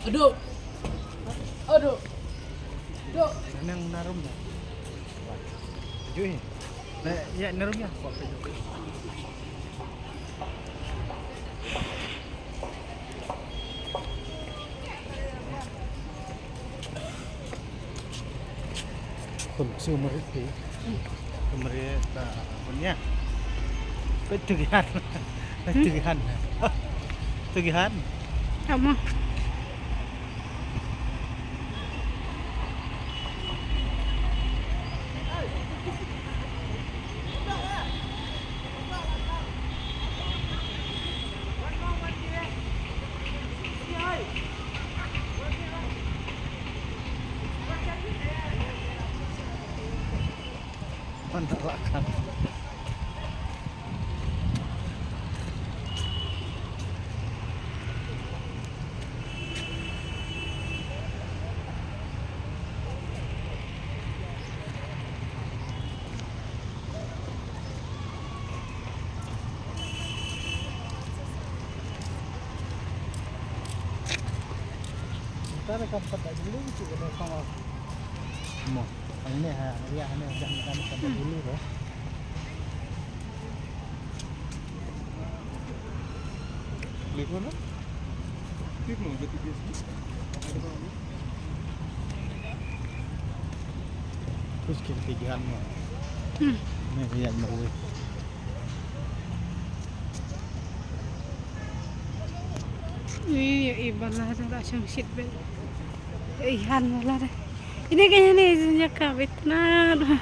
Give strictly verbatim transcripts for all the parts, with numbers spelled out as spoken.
Duk. Aduh. Duk. Nang narum na. Jui. Na, ya, narum ya. Kok ke jui. Khun sumrit pi. Sumrit ta khun ya. Ko tugihan. Ko tugihan. Tugihan. Kamu. Mana rakan? Kita ada kampat dah dulu, kita kena sama. Mo, ini ha, ya, ini udah makan sampai dulu, bro. Klik mana? Klik mana? Klik mana? Terus klik tiga mo. Hmm. Ini lihat mo. Ih, ya ibalah dah, dah shang shit bel. Ya ihan lah dah. Ini kayaknya nih isinya kabit nah dah.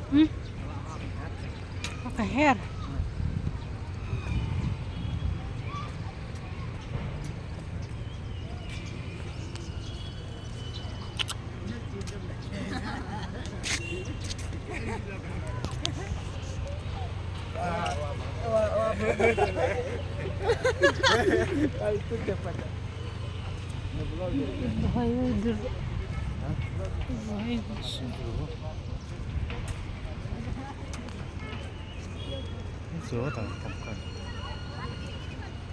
Hmm? Ka her. Bahaya dur. Bahaya dur. Ini suruh tak makan.